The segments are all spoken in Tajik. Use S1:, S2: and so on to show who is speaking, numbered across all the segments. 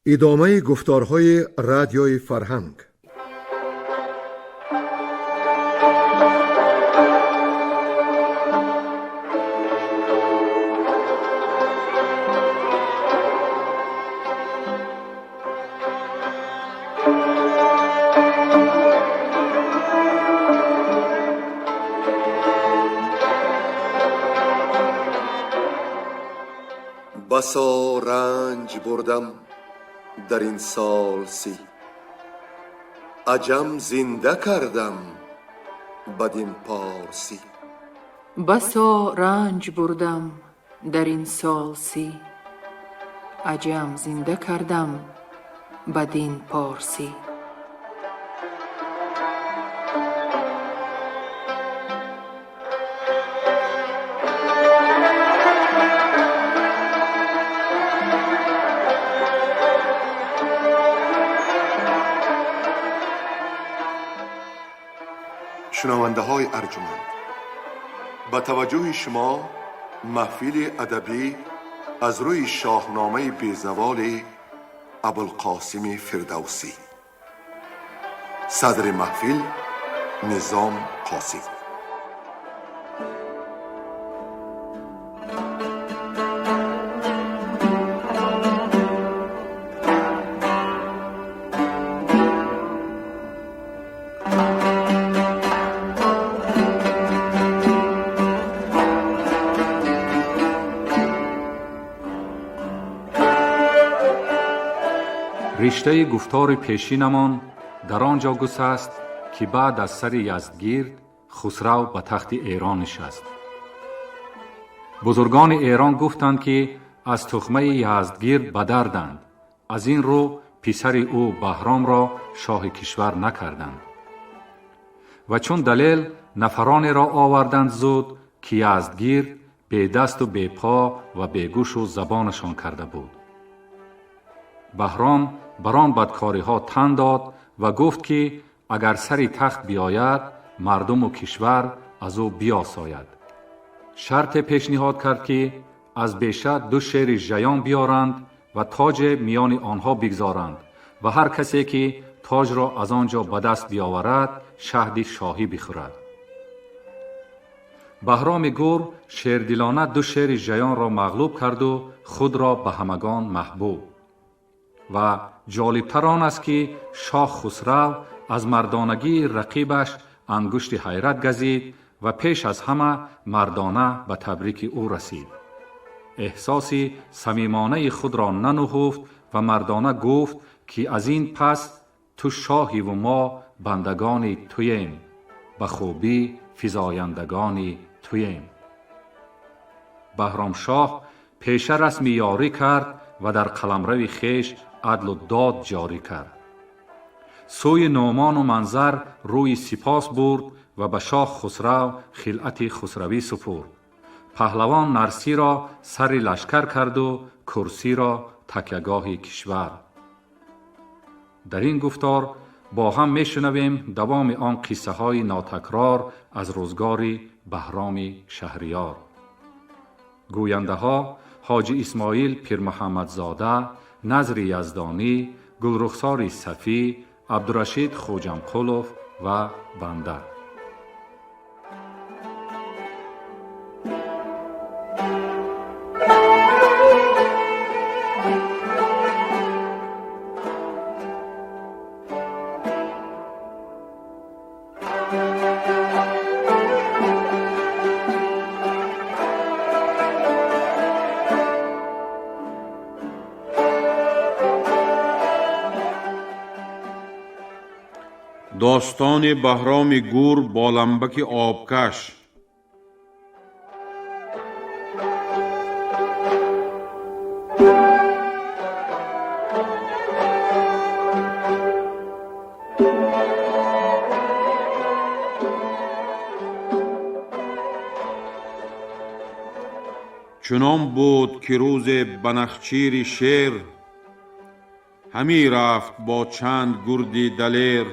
S1: Идомаи гуфторҳои Радиои Фарҳанг. Басо ранҷ бурдам дар ин сол 30, аҷам зинда кардам бадин порсӣ.
S2: Басо ранҷ бурдам дар ин сол 30, аҷам зинда кардам бадин порсӣ.
S1: Шунавандаҳои арҷуманд, ба таваҷҷӯҳи шумо маҳфили адабӣ аз рӯи шоҳномаи безаволи Абулқосими Фирдавсӣ. Садри маҳфил Низом Қосим.
S3: Риштаи гуфтори пешинамон дар он ҷо гусаст, ки баъд аз сари Яздгирд Хусрав ба тахти Эрон нишаст. Бузургони Эрон гуфтанд, ки аз тухмаи Яздгирд ба дарданд, аз ин рӯ писари ӯ Баҳромро шоҳи кишвар накарданд. Ва чун далел нафаронеро оварданд зуд, ки Яздгирд бедасту бепо ва бегӯшу забонашон карда буд. Баҳром бар он бадкориҳо тан дод ва гуфт, ки агар сари тахт биёяд, мардуму кишвар аз ӯ биёсояд. Шарте пешниҳод кард, ки аз беша ду шери жаён биёранд ва тоҷе миёни онҳо бигзоранд ва ҳар касе ки тоҷро аз он ҷо ба даст биёварад, шаҳди шоҳӣ бихӯрад. Баҳроми гур шердилона ду шери жаёнро мағлуб карду худро ба ҳамагон маҳбуб. Ва ҷолибтар он аст, ки шоҳ Хусрав аз мардонагии рақибаш ангушти ҳайрат газид ва пеш аз ҳама мардона ба табрики ӯ расид. Эҳсоси самимонаи худро нануҳуфт ва мардона гуфт, ки аз ин пас ту шоҳиву мо бандагони туем, ба хубӣ физояндагони туем. Баҳромшоҳ пеша расми ёрӣ кард ва дар қаламрави хеш адлу дод ҷорӣ кард. Сӯи Нӯъмону Манзар рӯи сипос бурд ва ба шоҳ Хусрав хилъати хусравӣ супурд. Паҳлавон Нарсиро сари лашкар карду курсиро такягоҳи кишвар. Дар ин гуфтор бо ҳам мешунавем давоми он қиссаҳои нотакрор аз рӯзгори Баҳроми Шаҳриёр. Гӯяндаҳо Ҳоҷи Исмоил Пирмуҳаммадзода, Назри Яздонӣ, Гулрухсори Сафӣ, Абдурашид Хоҷамқулов ва банда.
S4: Достони Баҳроми Гур бо ламбаки обкаш. Чунон буд, ки рӯзе ба нахчири шер ҳамӣ рафт бо чанд гурди далер.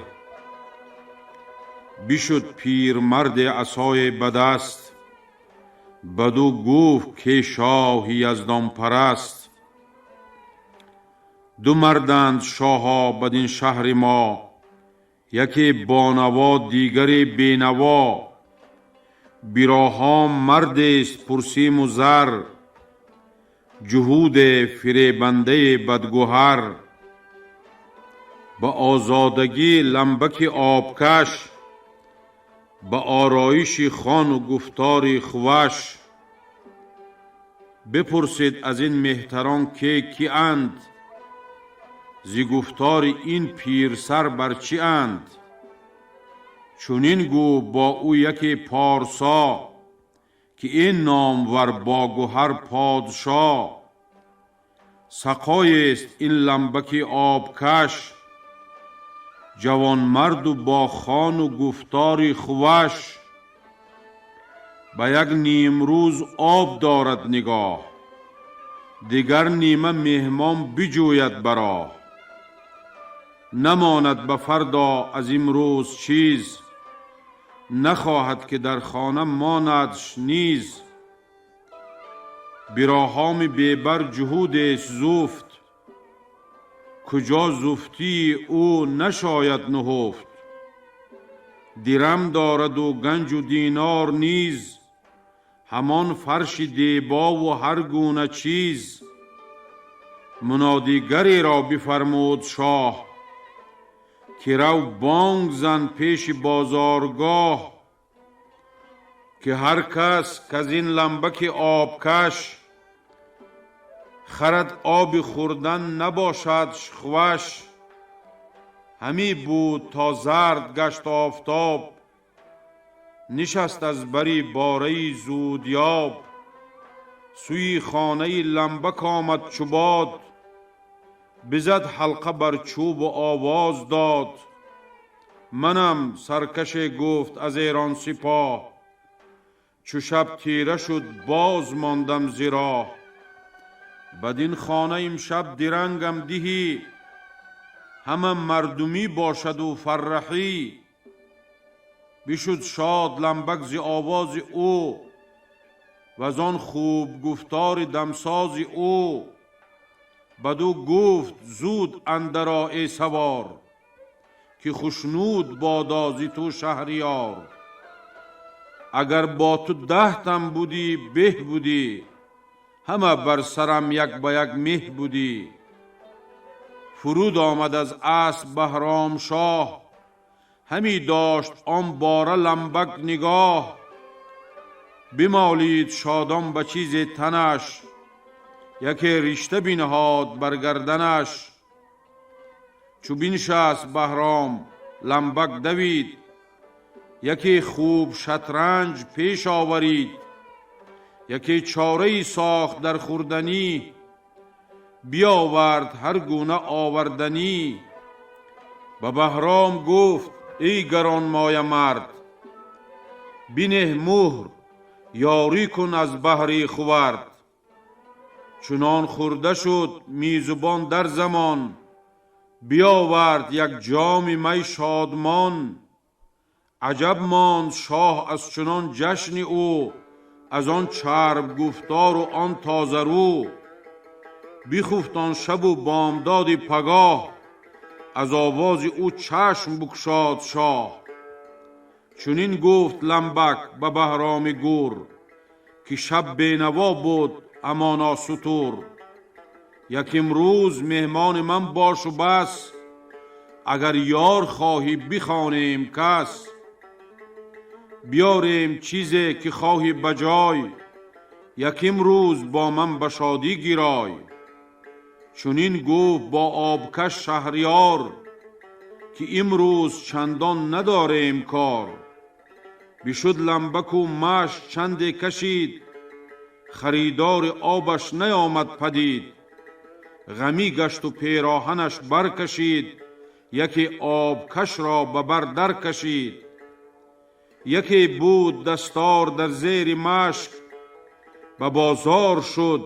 S4: Бишуд пирмарде асое ба даст, баду гуфт, ке шоҳи яздонпараст. Ду марданд шоҳо бадин шаҳри мо, яке бонаво, дигаре бенаво. Бироҳом мардест пурсиму зар, ҷуҳуде фиребандаи бадгӯҳар. Ба озодагӣ ламбаки обкаш, ба ороиши хону гуфтори хуваш. Бипурсед аз ин меҳтарон ке кианд, зи гуфтори ин пирсар бар чианд? Чунин гӯ бо ӯ яке порсо, ки ин номвар бо гӯҳар подшо. Сақоест ин ламбаки обкаш, ҷавонмарду бо хону гуфтори хуваш. Ба як нимрӯз об дорад нигоҳ, дигар нима меҳмон биҷӯяд ба роҳ. Намонад ба фардо аз имрӯз чиз, нахоҳад ки дар хона монадш низ. Бироҳоми бебар ҷуҳудест зуфт, куҷо зуфтии ӯ нашояд нуҳуфт. Дирам дораду ганҷу динор низ, ҳамон фарши дебову ҳар гуна чиз. Мунодигареро бифармуд шоҳ, ки рав бонг зан пеши бозоргоҳ, ки ҳар кас каз ин ламбаки обкаш харад оби хӯрдан набошадш хуваш. Ҳамӣ буд то зард гашт офтоб, нишаст аз бари бораи зудёб. Сӯи хонаи ламбак омад чу бод, бизад ҳалқа бар чӯбу овоз дод. Манам саркаше гуфт аз Эрон сипоҳ, чу шаб тира шуд боз мондам зи роҳ. Бадин хона имшаб дирангам диҳӣ, ҳама мардумӣ бошаду фарраҳӣ. Бишуд шод ламбак зи овози ӯ, ваз он хуб гуфтори дамсози ӯ. Баду гуфт зуд андаро эй савор, ки хушнуд бодо зи ту шаҳриёр. Агар бо ту 10 тан будӣ беҳ будӣ, ҳама бар сарам як ба як меҳ будӣ. Фуруд омад аз асп Баҳром шоҳ, ҳамӣ дошт он бора ламбак нигоҳ. Бимолид шодон ба чизе танаш, яке ришта бинҳод бар гарданаш. Чу биншаст Баҳром ламбак давид, яке хуб шатранҷ пеш оварид. Яке чораи сохт дар хӯрданӣ, биёвард ҳар гуна оварданӣ. Ба Баҳром гуфт эй гаронмоя мард, бинеҳ муҳр ёрӣ кун аз баҳри хувард. Чунон хӯрда шуд мизубон дар замон, биёвард як ҷоми май шодмон. Аҷаб монд шоҳ аз чунон ҷашни ӯ, аз он чарб гуфтору он тозарӯ. Бихуфт он шабу бомдоди пагоҳ, аз овози ӯ чашм букшод шоҳ. Чунин гуфт ламбак ба Баҳроми гур, ки шаб бенаво буд амоно сутур. Як имрӯз меҳмони ман бошу бас, агар ёр хоҳӣ бихонем кас. Биёрем чизе ки хоҳӣ ба ҷой, як имрӯз бо ман ба шодӣ гирой. Чунин гуфт бо обкаш шаҳриёр, ки имрӯз чандон надорем кор. Бишуд ламбаку машк чанде кашид, харидори обаш наёмад падид. Ғамӣ гашту пероҳанаш баркашид, яке обкашро ба бар дар кашид. Яке буд дастор дар зери машк, ба бозор шуд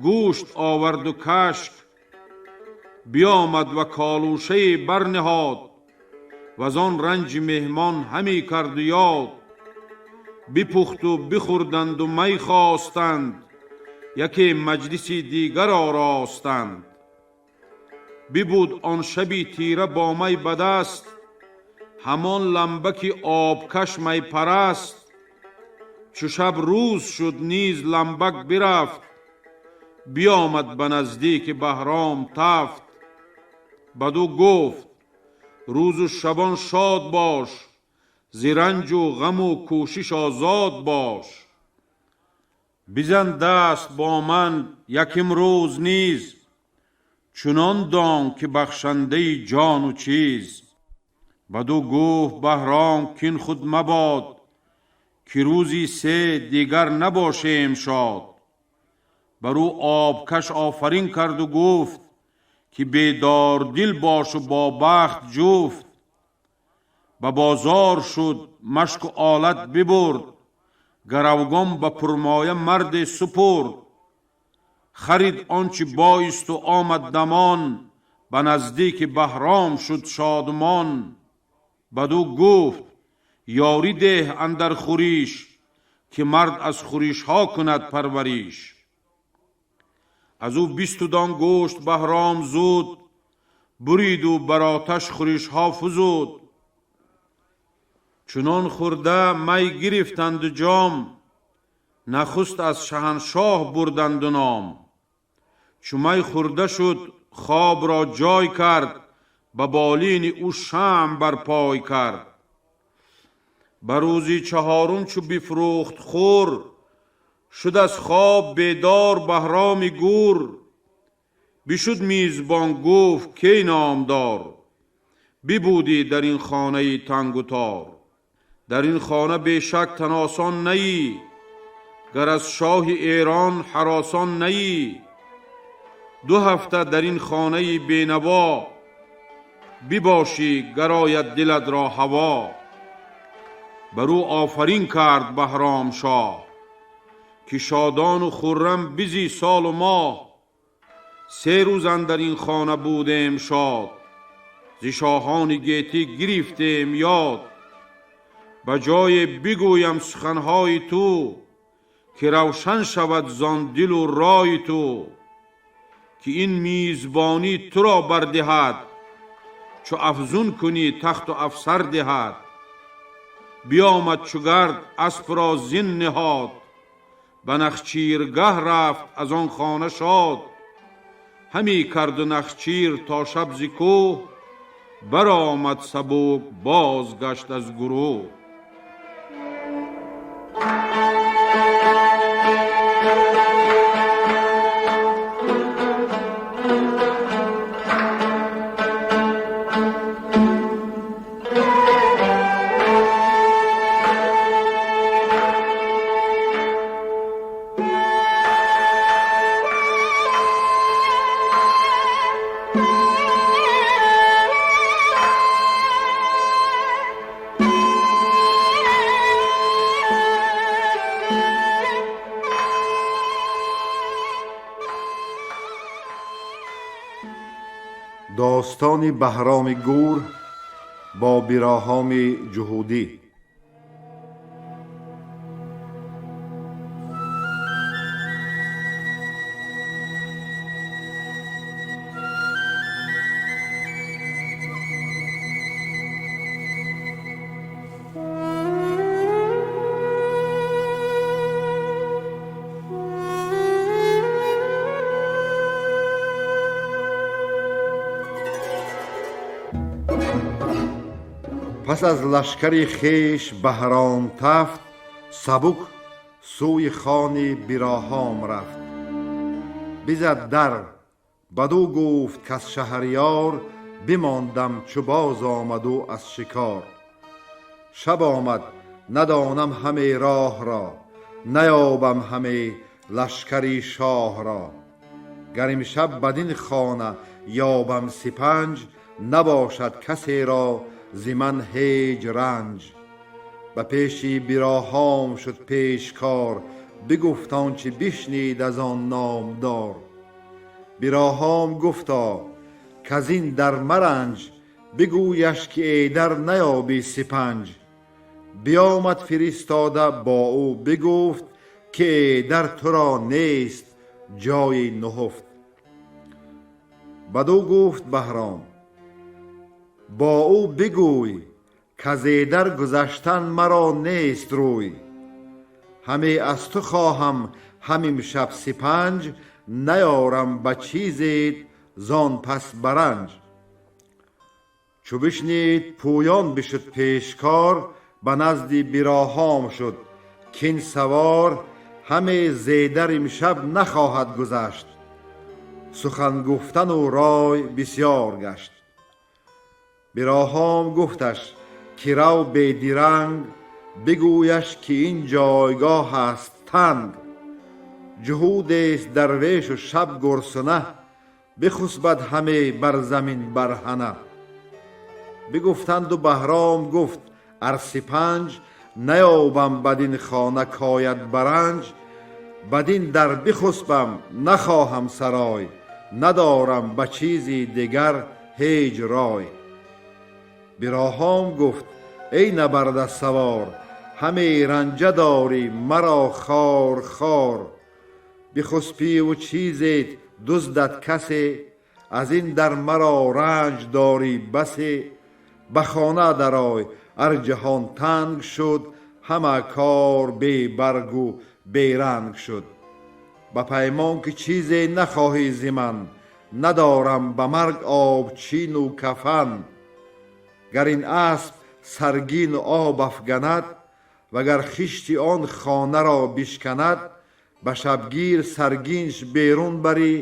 S4: гӯшт оварду кашк. Биёмад ва колӯшае барниҳод, ваз он ранҷи меҳмон ҳамӣ карду ёд. Бипухту бихӯрданду май хостанд, яке маҷлиси дигар оростанд. Бибуд он шаби тира бо май ба даст, ҳамон Ламбаки обкаш майпараст. Чу шаб рӯз шуд, низ Ламбак бирафт, биомад ба наздики Баҳром Тафт. Бадӯ гуфт: рӯзу шабон шод бош, зи ранҷу ғаму кӯшиш озод бош. Бизан даст бо ман яким рӯз низ, чунон дон ки бахшандаи ҷону чиз. Бадӯ гуфт Баҳром: кин худ мабод, ки рӯзи се дигар набошем шод. Бар ӯ обкаш офарин карду гуфт, ки бедордил бошу бо бахт ҷуфт. Ба бозор шуд, машку олат бибурд, гаравгон ба пурмоя марде супурд. Харид он чи боисту омад дамон, ба наздики Баҳром шуд шодмон. Бадӯ гуфт: ёрӣ деҳ андар хӯриш, ки мард аз хӯришҳо кунад парвариш. Аз ӯ 20 дон гӯшт Баҳром зуд, буриду бар оташ хӯришҳо фузуд. Чунон хӯрда май гирифтанду ҷом, нахуст аз шаҳаншоҳ бурданду ном. Чу май хӯрда шуд, хобро ҷой кард, ба болини ӯ шамъ барпой кард. Ба рӯзи чаҳорум чу бифрӯхт хӯр, шуд аз хоб бедор Баҳроми гӯр. Бишуд мизбон, гуфт: кей номдор, бибудӣ дар ин хонаи тангу тор. Дар ин хона бешак таносон наӣ, гар аз шоҳи Эрон ҳаросон наӣ. 2 ҳафта дар ин хонаи бенаво, бибошӣ гарояд дилат ро ҳаво. Бар ӯ офарин кард Баҳром шоҳ, ки шодону хуррам бизи солу моҳ. 3 рӯз андар ин хона будем шод, зи шоҳони гетӣ гирифтем ёд. Ба ҷое бигӯям суханҳои ту, ки равшан шавад зон дилу рои ту. Ки ин мизбонӣ туро бардиҳад, чу афзун кунӣ тахту афсар диҳад. Биомад чу гард аспро зин ниҳод, ба нахчиргаҳ рафт аз он хона шод. Ҳамӣ карду нахчир то шаб зи кӯҳ, баромад сабук бозгашт аз гурӯҳ.
S1: Достони Баҳроми Гӯр бо Бироҳоми Ҷуҳудӣ. Пас аз лашкари хеш Баҳром Тафт, сабук сӯи хони Бироҳом рафт. Бизад дар, бадӯ гуфт кас шаҳриёр, бимондам чу боз омаду аз шикор. Шаб омад, надонам ҳаме роҳ ро, наёбам ҳаме лашкари шоҳ ро. Гар имшаб бадин хона ёбам сипанҷ, набошад касеро зи ман ҳеҷ ранҷ. Ба пеши Бироҳом шуд пешкор, бигуфт он чи бишнид аз он номдор. Бироҳом гуфто каз ин дар маранҷ, бигӯяш ки эдар наёбӣ сипанҷ. Биомад фиристода бо ӯ бигуфт, ки эдар туро нест ҷои нуҳуфт. Бадӯ гуфт Баҳром: бо ӯ бигӯй, каз дар гузаштан маро нест рӯй. Ҳаме аз ту хоҳам ҳам имшаб сипанҷ, наёрам ба чизет зон пас баранҷ. Чу бишнид Пӯён бишуд пешкор, ба назди Бироҳом шуд кин савор ҳаме зедар имшаб нахоҳад гузашт. Сухан гуфтану рой бисёр гашт. Бироҳом гуфташ ки рав бедиранг, бигӯяш ки ин ҷойгоҳ аст танг. Ҷуҳудест дарвешу шаб гурсуна, бихусбад ҳаме бар замин барҳана. Бигуфтанду Баҳром гуфт: ар сипанҷ наёбам бадин хона кояд баранҷ, бадин дар бихусбам нахоҳам сарой, надорам ба чизи дигар ҳеҷ рой. Бироҳом гуфт: эй набарда савор, ҳаме ранҷа дорӣ маро хор хор. Бихуспиву чизет дуздад касе, аз ин дар маро ранҷ дорӣ басе. Ба хона дарой, ар ҷаҳон танг шуд, ҳама кор бебаргу беранг шуд. Ба паймон ки чизе нахоҳӣ зи ман, надорам ба марг обчину кафан. Гар ин асп саргину об афганад, вагар хишти он хонаро бишканад, ба шабгир саргинш берун барӣ,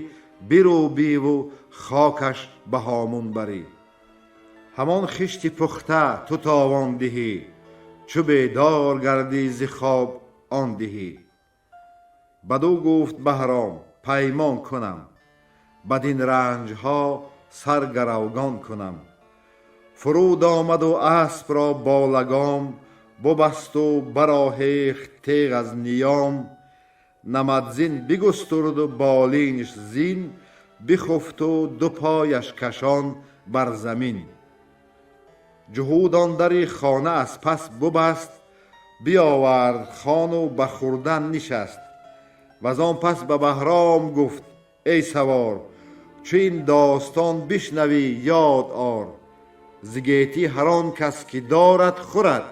S1: бирӯбиву хокаш ба ҳомун барӣ. Ҳамон хишти пухта ту товон диҳӣ, чу бедор гардӣ зи хоб он диҳӣ. Бадӯ гуфт Баҳром: паймон кунам, бадин ранҷҳо сар гаравгон кунам. Фуруд омаду аспро бо лагом бубасту бароҳехт теғ аз ниём. Намадзин бигустурду болинаш зин, бихуфту ду пояш кашон бар замин. Ҷуҳуд он дари хона аз пас бубаст, биёвард хону ба хӯрдан нишаст. Ваз он пас ба Баҳром гуфт: эй савор, чу ин достон бишнавӣ ёд ор. Зи гетӣ ҳар он кас ки дорад хӯрад,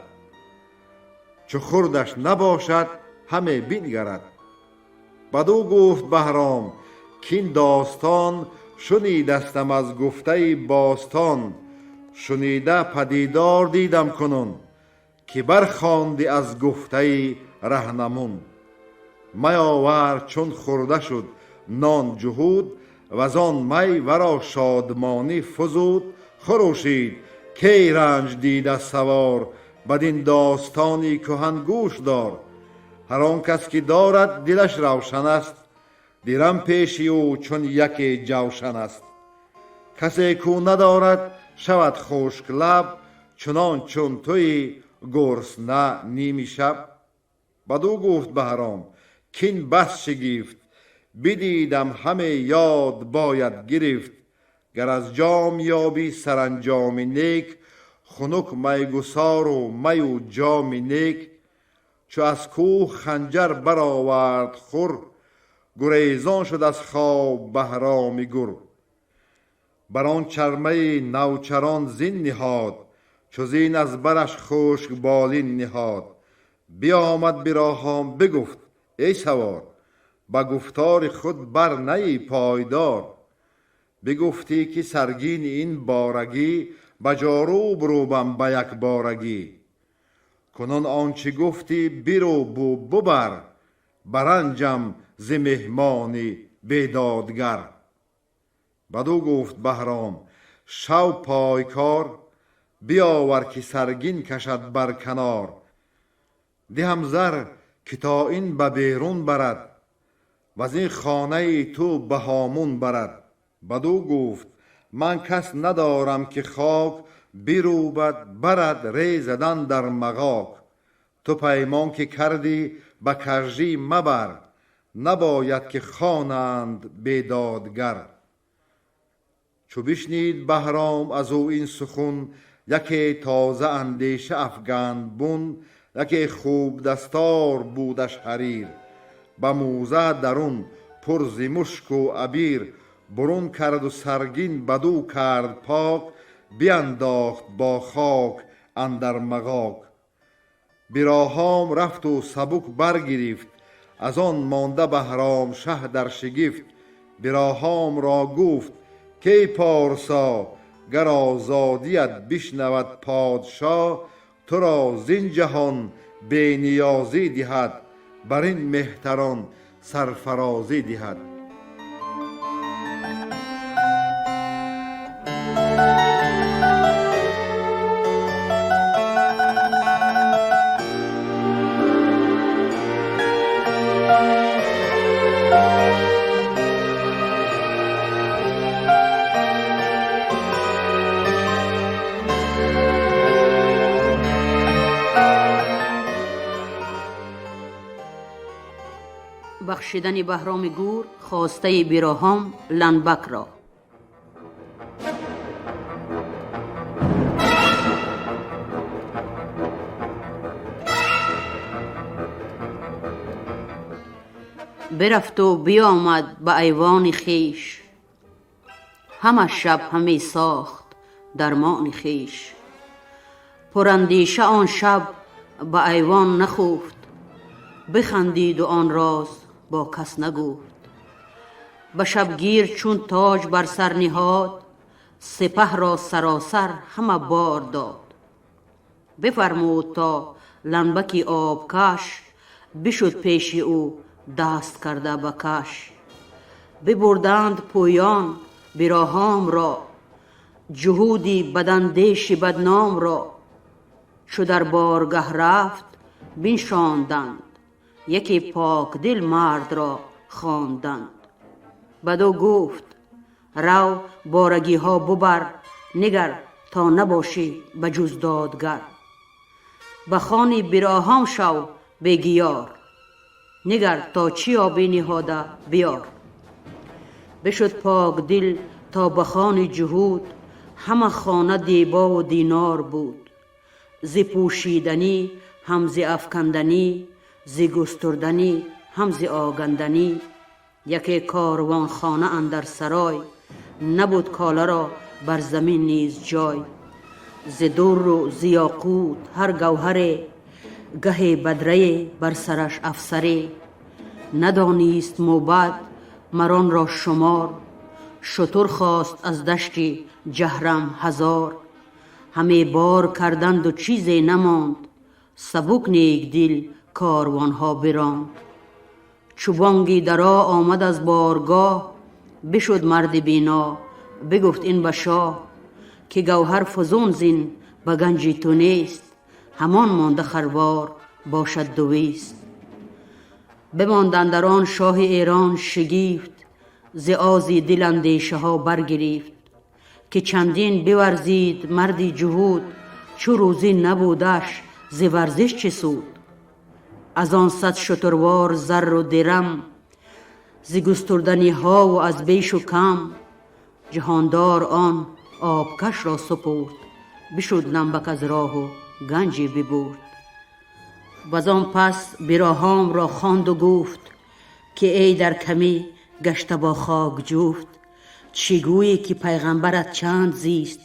S1: чу хӯрдаш набошад ҳаме бингарад. Бадӯ гуфт Баҳром: кин достон шунидастам аз гуфтаи бостон. Шунида падидор дидам кунун, ки бархондӣ аз гуфтаи раҳнамун. Май овард чун хӯрда шуд нон ҷуҳуд, ваз он май варо шодмонӣ фузуд. Хурӯшид: кей ранҷ дида савор, бадин достони куҳан гӯш дор. Ҳар он кас ки дорад дилаш равшан аст, дирам пеши ӯ чун яке ҷавшан аст. Касе кӯ надорад шавад хушклаб, чунон чун туи гурусна ними шаб. Бадӯ гуфт Баҳром: кин бас шигифт, бидидам ҳаме ёд бояд гирифт. Гар аз ҷом ёбӣ саранҷоми нек, хунук майгусору маю ҷоми нек. Чу аз кӯҳ ханҷар баровард хур, гурезон шуд аз хоб Баҳроми гур. Бар он чармаи навчарон зин ниҳод, чу зин аз бараш хушк болин ниҳод. Биомад Бироҳом бигуфт: эй савор, ба гуфтори худ бар наӣ пойдор. Бигуфтӣ ки саргини ин борагӣ, ба ҷоруб рӯбам ба якборагӣ. Кунун он чӣ гуфтӣ бирӯбу бубар, баранҷам зи меҳмони бедодгар. Бадӯ гуфт Баҳром: шав пойкор, биёвар ки саргин кашад бар канор. Диҳам зар ки то ин ба берун барад, ваз ин хонаи ту ба ҳомун барад. Бадӯ гуфт: ман кас надорам ки хок бирӯбад барад резадан дар мағок. Ту паймон ки кардӣ ба кажӣ мабар, набояд ки хонанд бедодгар. Чу бишнид Баҳром аз ӯ ин сухун, яке тоза андеша афганд бун. Яке хуб дастор будаш ҳарир, ба мӯза дарун пур зи мушку абир. Бурун кард у саргин бадӯ кард пок, биандохт бо хок андар мағок. Бироҳом рафту сабук баргирифт, аз он монда Баҳромшаҳ дар шигифт. Бироҳомро гуфт: кей порсо, гар озодият бишнавад подшоҳ, туро зин ҷаҳон бениёзӣ диҳад, бар ин меҳтарон сарфарозӣ диҳад.
S5: Бахшидани Баҳроми Гур хостаи Бироҳом Ланбакро. Бирафту биёмад ба айвони хеш, ҳама шаб ҳаме сохт дармони хеш. Пурандеша он шаб ба айвон нахуфт, бихандиду он роз бо кас нагуфт. Ба шабгир чун тоҷ бар сар ниҳод, сипаҳро саросар ҳама бор дод. Бифармуд то Ланбаки обкаш бишуд пеши ӯ даст карда ба каш. Бибурданд пӯён Бироҳомро, ҷуҳуди бадандеши бадномро. Чу дар боргаҳ рафт биншонданд, яке покдил мардро хонданд. Бадӯ гуфт: рав, борагиҳо бубар, нигар то набошӣ ба ҷуз додгар. Ба хони Бироҳом шав бегиёр, нигар то чӣ ёбӣ ниҳода биёр. Бишуд покдил то ба хони ҷуҳуд, ҳама хона дебову динор буд. Зи пӯшиданӣ ҳам зи афканданӣ, зи густурданӣ ҳам зи оганданӣ. Яке корвонхона андар сарой, набуд коларо бар замин низ ҷой. Зи дурру зи ёқут ҳар гавҳаре, гаҳе бадрае бар сараш афсаре. Надонист мӯбад маронро шумор, шутур хост аз дашти ҷаҳрам ҳазор. Ҳаме бор карданду чизе намонд, сабук некдил корвонҳо биронд. Чу бонги даро омад аз боргоҳ, бишуд марди бино, бигуфт ин ба шоҳ, ки гавҳар фузун зин ба ганҷи ту нест, ҳамон монда харвор бошад 200. Бимонд андар он шоҳи Эрон шигифт, зи ози дил андешаҳо баргирифт, ки чандин биварзид марди ҷуҳуд, чу рӯзӣ набудаш зи варзиш чӣ суд. Аз он 100 шутурвор зарру дирам, зи густурданиҳову аз бешу кам, ҷаҳондор он обкашро супурд, бишуд Ланбак аз роҳу ганҷе бибурд. Ваз он пас Бироҳомро хонду гуфт, ки эй дар камӣ гашта бо хок ҷуфт, чӣ гӯӣ ки пайғамбарат чанд зист,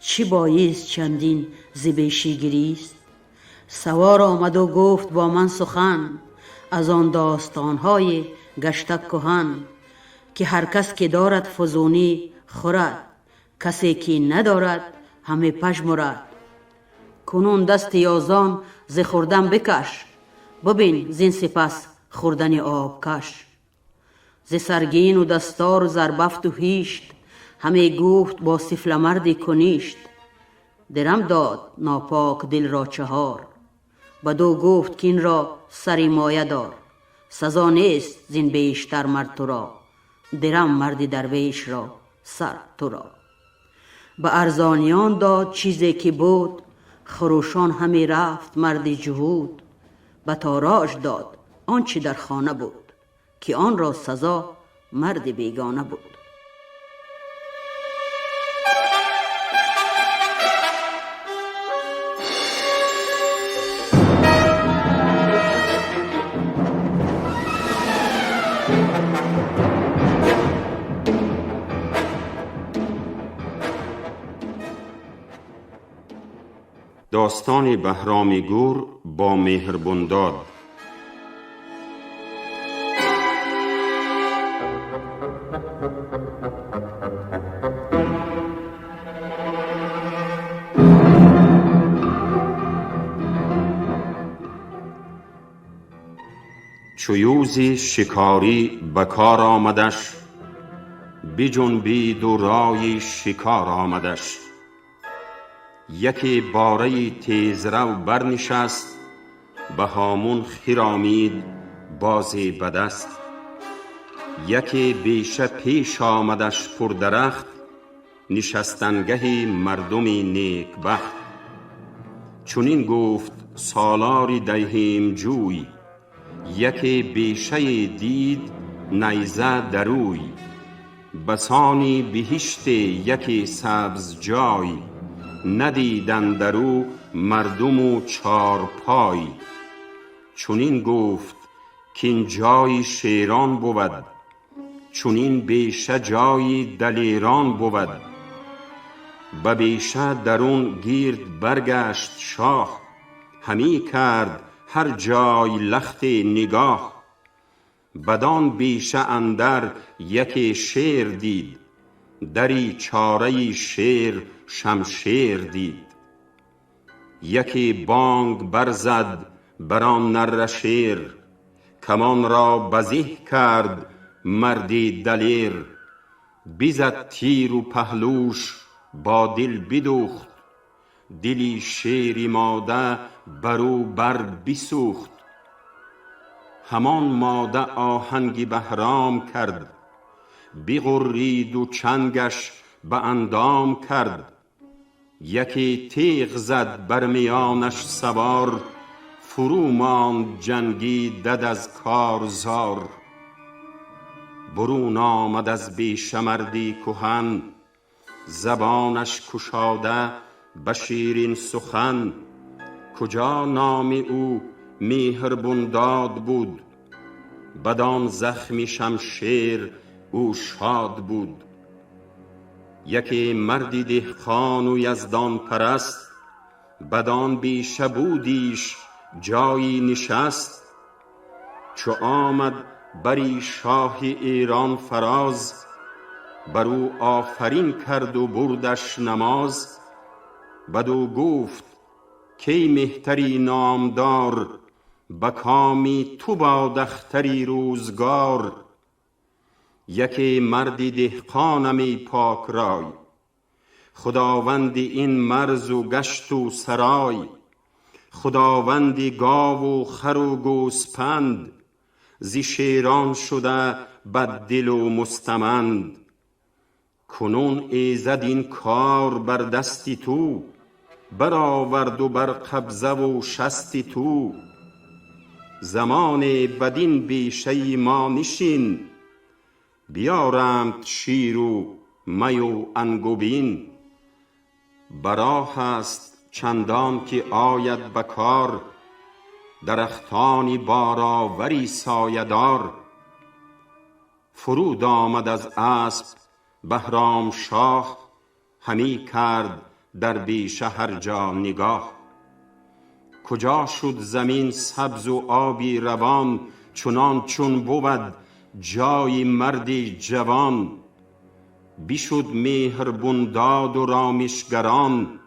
S5: чӣ боист чандин зи бешӣ гирист. Савор омаду гуфт бо ман сухан, аз он достонҳои гашта куҳан, ки ҳар кас ки дорад фузунӣ хӯрад, касе ки надорад ҳаме пажмурад. Кунун дасти ёзон зи хӯрдан бикаш, бибин зин сипас хӯрдани обкаш. Зи саргину дастору зарбафту ҳишт, ҳаме гуфт бо сифламарди куништ. Дирам дод нопок дилро 4, бадӯ гуфт кин ро сари моя дор. Сазо нест зин бештар мард туро, дирам марди дарвешро сар туро. Ба арзониён дод чизе ки буд, хурӯшон ҳаме рафт марди ҷуҳуд. Ба тороҷ дод он чи дар хона буд, ки онро сазо марди бегона буд.
S6: Достони Баҳроми Гур бо Меҳрбундод. Чу یوزی شکاری به کار آمدش، بجنبید و رای شکار آمدش. یکی باره تیزرو برنشست، به هامون خرامید بازی به دست. یکی بیشه پیش آمدش پردرخت، نشستنگه مردم نیکبخت. چنین گفت سالار دیهیم جوی، یکی بیشه دید نیزه دروی. بسانی بهشت یکی سبز جای، ندید اندرو مردم و چارپای. چنین گفت کاین جای شیران بود، چنین بیشه جای دلیران بود. به بیشه درون گیرد برگشت شاه، همی کرد هر جای لخت نگاه. بدان بیشه اندر یکی شیر دید، دری چاره شیر شمشیر دید. یکی بانگ برزد بر آن نره شیر، کمان را بزه کرد مردی دلیر. بزد تیر و پهلوش با دل بدوخت، دلی شیر ماده برو بر بسوخت. همان ماده آهنگ بهرام کرد، بغرید و چنگش به اندام کرد. یکی تیغ زد بر میانش سوار، فرو ماند جنگی دد از کارزار. برون آمد از بیشه مردی کهن، زبانش گشاده به شیرین سخن. کجا نام او مهربنداد بود، بدان زخم شمشیر او شاد بود. یکی مردی دهقان و یزدان پرست، بدان بیشه بودیش جایی نشست. چو آمد بری شاه ایران فراز، بر او آفرین کرد و بردش نماز. بدو گفت کای مهتری نامدار، به کامی تو باد اختری روزگار. یکی مردی دهقانم ای پاک رای، خداوند این مرز و گشت و سرای. خداوند گاو و خر و گوسپند، ز شیران شده بد دل و مستمند. کنون ایزد این کار بر دست تو، برآورد و بر قبضه و شست تو. زمانی بدین بیشه ما نشین، بیارمت شیر و می و انگبین. به راه است چندان که آید به کار، درختان بارآوری سایه دار. فرود آمد از اسپ بهرام شاه، همی کرد در بیشه هر جا نگاه. کجا شد زمین سبز و آبی روان، چنان چون بود جای مردی جوان. بشد مهربنداد و رامشگران،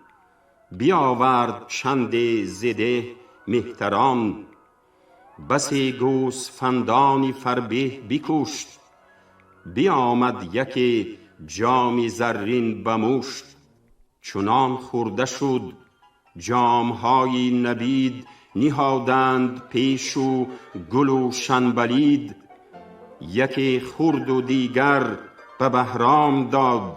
S6: بیاورد چندی ز ده مهتران. بسی گوسفندان فربه بکشت، بیامد یکی جام زرین به مشت. چنان خورده شد جامهای نبید، نهادند پیش او گل و شنبلید. یکی خورد و دیگر به بهرام داد،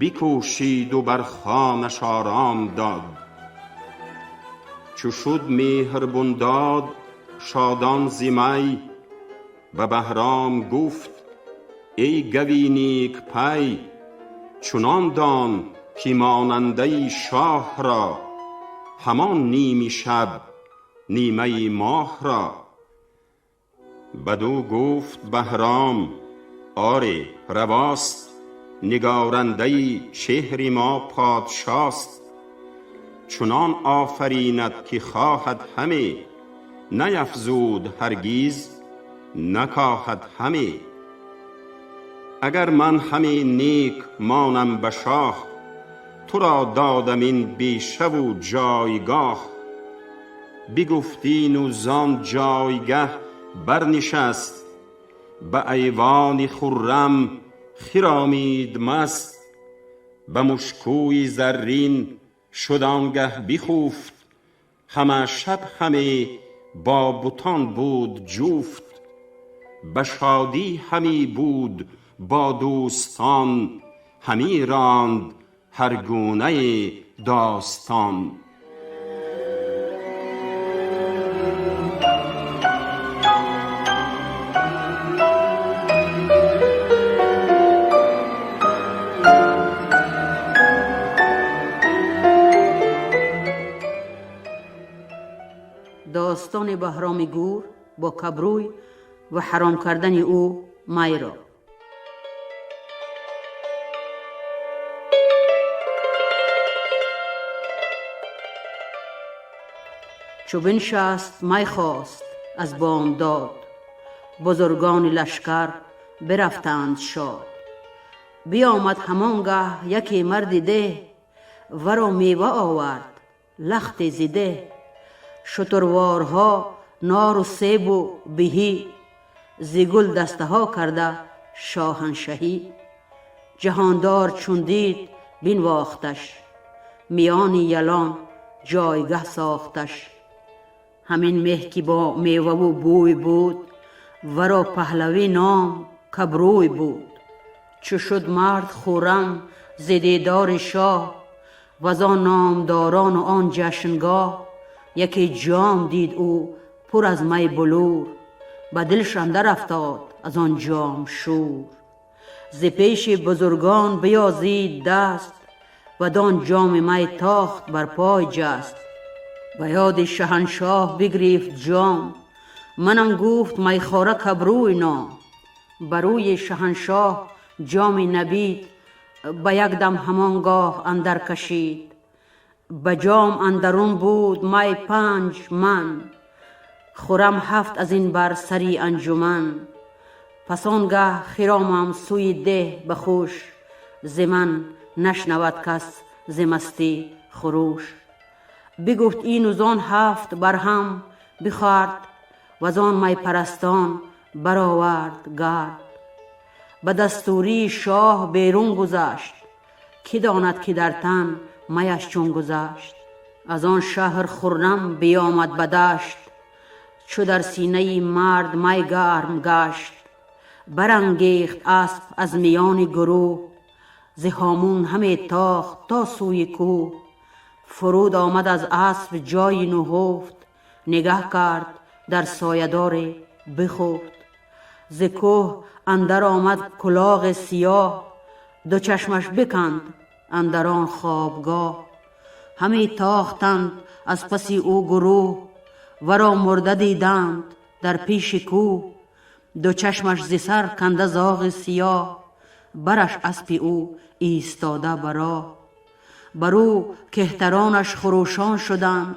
S6: بکوشید و بر خوانش آرام داد. چو شد مهربنداد شادان ز می، به بهرام گفت ای گوی نیک پی. چنان دان که ماننده شاه را، همان نیم شب نیمه ماه را. بدو گفت بهرام آری رواست، نگارنده چهر ما پادشاست. چنان آفریند که خواهد همی، نیفزود هرگیز نکاهد همی. اگر من همی نیک مانم به شاه، تو را دادم این بیشه و جایگاه. بگفت این و زان جایگه برنشست، به ایوان خرم خرامید مست. به مشکوی زرین شد آنگه بخفت، همه شب همی با بتان بود جفت. به شادی همی بود با دوستان، همی راند هر گونه داستان.
S5: داستان بهرام گور با کبروی و حرام کردن او می را. چو بنشست می خواست از بامداد، بزرگان لشکر برفتند شاد. بیامد همانگه یکی مرد ده، ورا میوه آورد لخت زده. شتروارها نار و سیب و بهی، ز گل دسته ها کرده شاهنشهی. جهاندار چون دید بنواختش، میان یلان جایگه ساختش. همین مه که با میوه و بوی بود، ورا پهلوی نام کبروی بود. چو شد مرد خرم ز دیدار شاه، وزان نامداران و آن جشنگاه. یکی جام دید او پر از می بلور، به دلش اندر افتاد از آن جام شور. ز پیش بزرگان بیازید دست، بدان جام می تاخت بر پای جست. به یاد شهنشاه بگریفت جام، منم گفت میخواره کبروی نام. بروی شهنشاه جام نبید، به یک دم همانگاه اندر کشید. به جام اندرون بود می 5 من، خورم 7 از این بر سری انجمن. پس آنگه خرامم سوی ده به خوش، ز من نشنود کس ز مستی خروش. بگفت این و زان 7 بر هم بخورد، و زان می پرستان برآورد گرد. به دستوری شاه بیرون گذشت، کی داند که در تن میش چون گذشت. از آن شهر خرم بیامد به دشت، چو در سینه مرد می گرم گشت. برانگیخت اسب از میان گروه، ز هامون همی تاخت تا سوی کوه. فرود آمد از اسب جای نهفت، نگه کرد در سایه دار بخفت. ز کوه اندر آمد کلاغ سیاه، دو چشمش بکند اندر آن خوابگاه. همی تاختند از پس او گروه، ورا مرده دیدند در پیش کوه. دو چشمش ز سر کنده زاغ سیاه، برش اسب او ایستاده براه. بر او کهترانش خروشان شدند،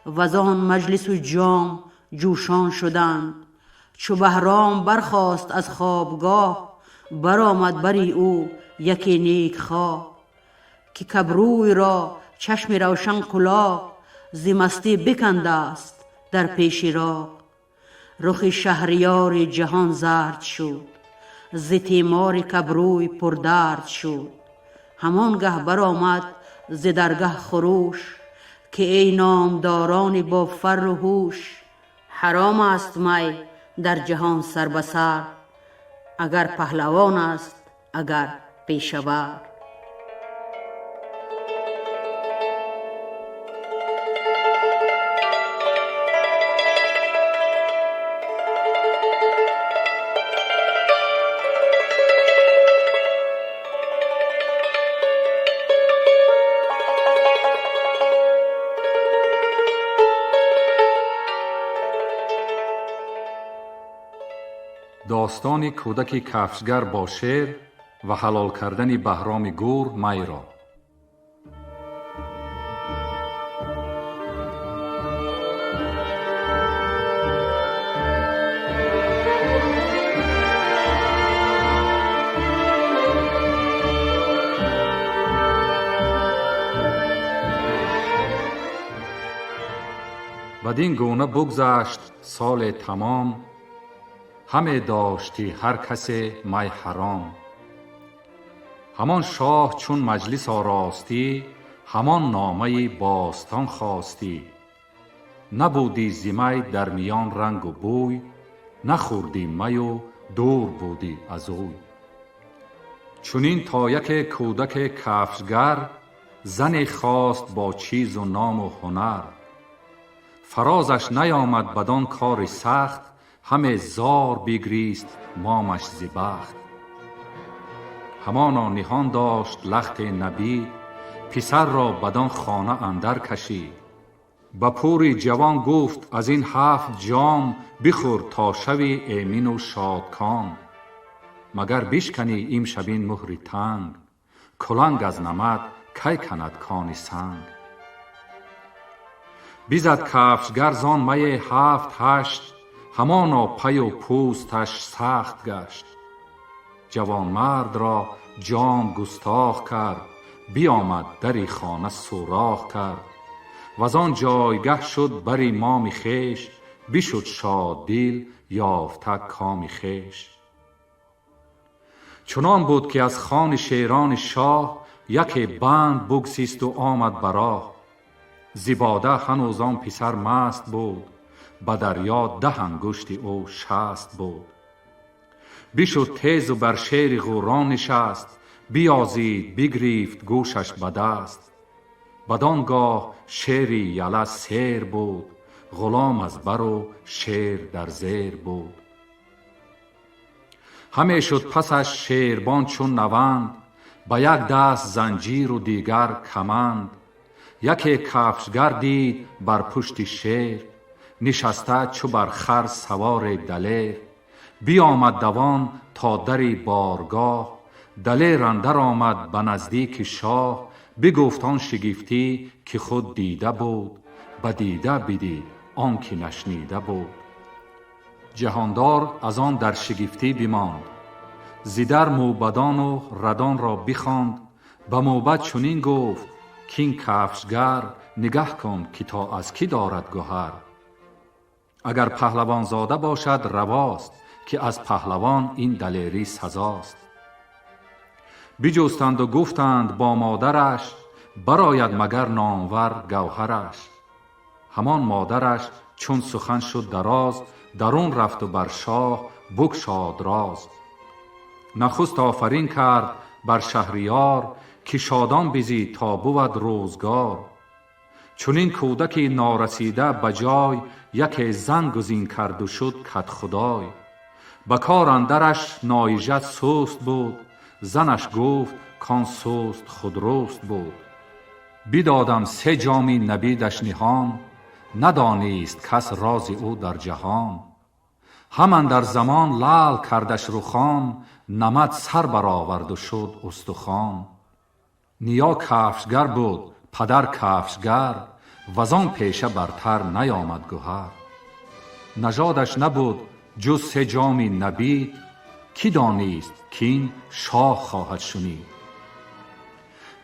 S5: وزان مجلس و جام جوشان شدند. چو بهرام برخاست از خوابگاه، برآمد بری او یکی نیک خواه. که کبروی را چشم روشن کلاغ، ز مستی بکنده است در پیش راغ. رخ شهریار جهان زرد شد، ز تیمار کبروی پردرد شد. همانگه برآمد ز درگه خروش، که ای نامداران با فر و هوش. حرام است می در جهان سر به سر، اگر پهلوان است اگر پیشه ور.
S3: Достони кӯдаки кафшгар бо шер ва ҳалол кардани Баҳроми гур майро. Бадин гуна бугзашт соли тамом, ҳаме доштӣ ҳар касе май ҳаром. Ҳамон шоҳ чун маҷлис оростӣ, ҳамон номаи бостон хостӣ. Набудӣ зи май дар миён рангу бӯй, нахӯрдӣ маю дур будӣ аз ӯй. Чунин то яке кӯдаке кафшгар, зане хост бо чизу ному ҳунар. Фарозаш наёмад бадон кори сахт, ҳаме зор бигрист момаш зи бахт. Ҳамоно ниҳон дошт лахте набид, писарро бадон хона андар кашид. Ба пури ҷавон гуфт аз ин 7 ҷом, бихӯр то шави эмину шодком. Магар бишканӣ имшаб ин муҳри танг, куланг аз намад кай канад кони санг. Бизад кафшгар зон мае 7-8, ҳамоно паю пӯсташ сахт гашт. Ҷавонмардро ҷом густох кард, биомад дари хона сӯрох кард. Ваз он ҷойгаҳ шуд бари моми хеш, бишуд шоддил ёфта коми хеш. Чунон буд ки аз хони шерони шоҳ, яке банд бугсисту омад ба роҳ. Зибода ҳанӯз он писар маст буд, ба дарё 10 ангушти ӯ 60 буд. Бишуд тезу бар шери ғӯрон нишаст, биёзид бигрифт гӯшаш ба даст. Бадон гоҳ шери яла сер буд, ғулом аз бару шер дар зер буд. Ҳаме шуд пасаш шербон чун наванд, ба як даст занҷиру дигар каманд. Яке кафшгар дид бар пушти шер, нишаста чу бар хар савори далер. Биомад давон то дари боргоҳ, далер андар омад ба наздики шоҳ. Бигуфт он шигифтӣ ки худ дида буд, ба дида бидид он ки нашнида буд. Ҷаҳондор аз он дар шигифтӣ бимонд, зидар мӯбадону радонро бихонд. Ба мӯбад чунин гуфт кин кафшгар, нигаҳ кун ки то аз кӣ дорад гуҳар. Агар паҳлавонзода бошад равост, ки аз паҳлавон ин далерӣ сазост. Биҷӯстанду гуфтанд бо модараш, барояд магар номвар гавҳараш. Ҳамон модараш чун сухан шуд дароз, дарун рафту бар шоҳ букшод роз. Нахуст офарин кард бар шаҳриёр, ки шодон бизӣ то бувад рӯзгор. Чунин кӯдаки норасида ба ҷой, яке зан гузин карду шуд кадхудой. Ба кор андараш ноижа суст буд, занаш гуфт кон суст худруст буд. Бидодам 3 ҷоми набидаш ниҳон, надонист кас рози ӯ дар ҷаҳон. Ҳаман дар замон лаъл кардаш рухон, намад сар бароварду шуд устухон. Ниё кафшгар буд, падар кафшгар, вазон пеша бартар наёмад гуҳар. Нажодаш набуд ҷуз 3 ҷоми набид, кӣ донист кин шоҳ хоҳад шунид.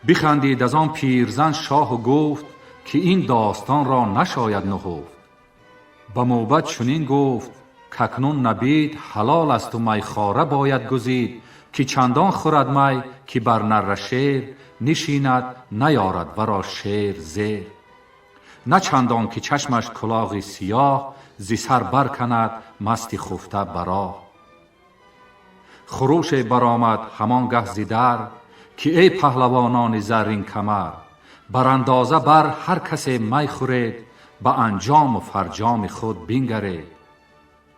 S3: Бихандид аз он пирзан шоҳу гуфт, ки ин достонро нашояд нуҳуфт. Ба мӯбад чунин гуфт какнун набид ҳалол асту майхора бояд гузид, ки чандон хӯрад май ки бар нарра шер нишинад, наёрад варо шер зер. На чандон ки чашмаш кулоғи сиёҳ, зи сар барканад масти хуфта ба роҳ. Хуруше баромад ҳамон гаҳ зи дар, ки эй паҳлавонони заррин камар, барандоза бар ҳар касе май хӯред, ба анҷому фарҷоми худ бингаред.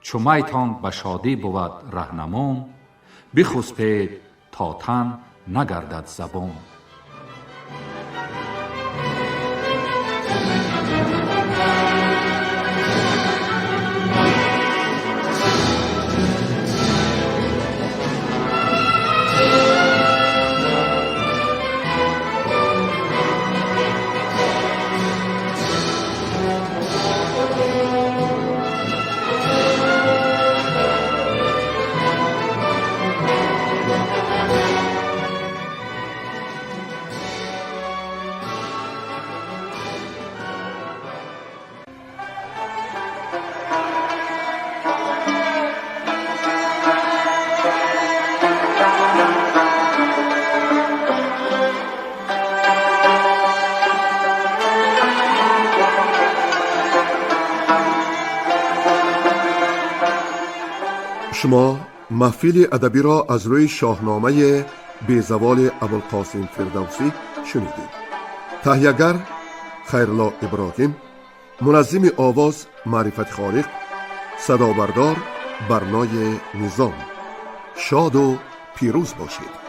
S3: Чу майтон ба шодӣ бувад раҳнамун, бихуспед то тан нагардад забун.
S7: Шумо маҳфили адабиро аз рӯи Шоҳномаи безаволи Абулқосим Фирдавсӣ шунидед. Таҳиягар Хайрулло Иброҳим, муназзими овоз Маърифати Холиқ, садобардор Барнои Низом. Шоду пирӯз бошед.